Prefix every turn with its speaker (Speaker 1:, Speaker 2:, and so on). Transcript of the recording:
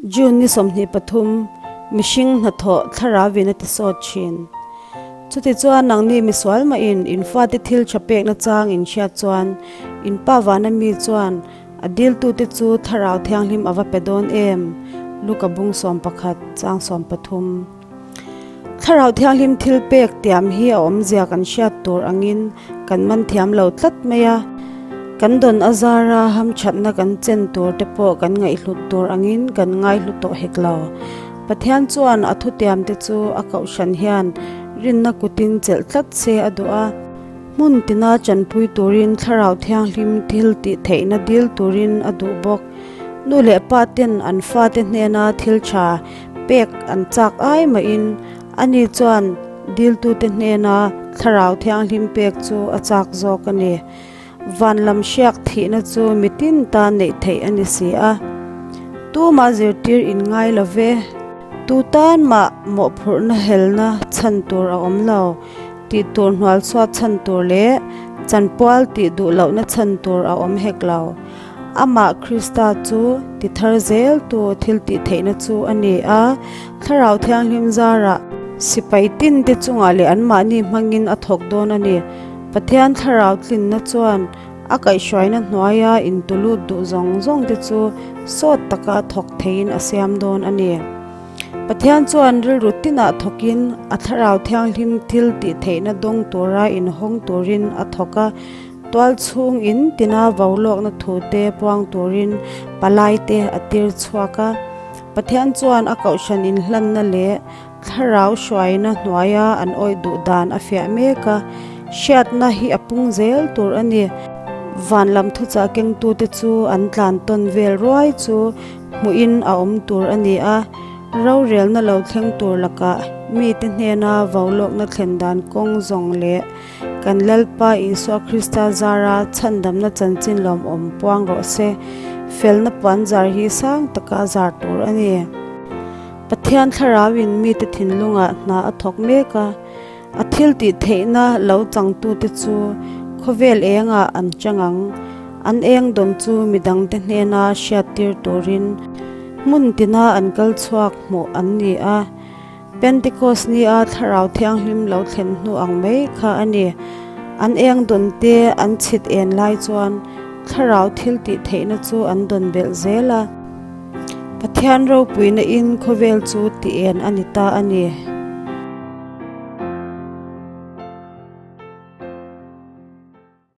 Speaker 1: June ni 23, Mihring hnathawh thlarauin a ti sawt thin. Chutichuan nangni misual mahin in fate thil tha pekna chang in hriat chuan in pa vana mi chuan a diltute chu thlarau thianghlim a va pe dawn em? Luka bung 11 chang 13. Thlarau thianghlim thil pek tiam hi a awmzia kan hriat tur angin kan man thiam lo tlat mai a. Kan dawn a zara hamthatna kan chen tur te pawh kan ngaihhlut tur angin kan ngaihlu tawh hek lo. Pathian chuan a thutiam te chu a kohhran hian rinna kutin chelh tlat se a duh a. Hmun tina chanpui turin Thlarau Thianghlim thil tih theihna dil turin a duh bawk. Nu leh pa ten an fate hnena thil tha pek an chak ai mahin ani chuan diltute hnena Thlarau Thianghlim pek chu a chak zawk a ni. Van lam hriak thihna chu mitin tan neih theih a ni si a. Tumah zirtir in ngai lo ve. Tu tan mah mawhphurhna helna chhan tur a awm lo. Tih tur hnual chhuat chhan tur leh chanpual tih duh lohna chhan tur a awm hek lo. Amah Krista chu ti thar zel tu thil tih theihna chu a ni a, Thlarau Thianghlim zarah sipai tin te chungah leh anmahni hmangin a thawk dawn a ni. Pathian Thlarau tlinna chuan a kaihhruaina hnuaia intulut duh zawng zawng te chu sawt taka thawk theiin a siam dawn a ni. Pathian chuan rilru tinah thawkin a Thlarau Thianghlim thil tih theihna dawng tura inhawng turin a thawk a, tual chhung in tina vo lawkna thu te puang turin palai te a tir chhuak a. Pathian chuan a kohhran inhlanna leh Thlarau hruaina hnuaia an awih duh dan a fiah mek a, hriatna hi a pung zel tur a ni. Van lam thuchah kengtute chu an tlan tawn vel ruai chu hmuhin a awm tur a ni a, rorelna lo thleng tur lakah mite hnena vo lawkna thlen dan kawng zawng leh kan Lalpa Isua Krista zara chhandamna chanchin lawmawm puang rawh se, felna puan zar hi sang taka zar tur a ni. Pathian thlarauin mite thinlungah hna a thawk mek a, a thil tih theihna lo changtute chu khawvel engah an chang ang. An eng dawn chu midangte hnena hriattir turin hmun tina an kal chhuak hmuh an ni a. Pentecost nia thlarau thianghlim lo thlen hnu ang mai kha a ni. An eng dawn te an chhit en lai chuan thlarau thil tih theihna chu an dawn belh zel a. Pathian ropuina in khawvel chu tih en a ni ta a ni.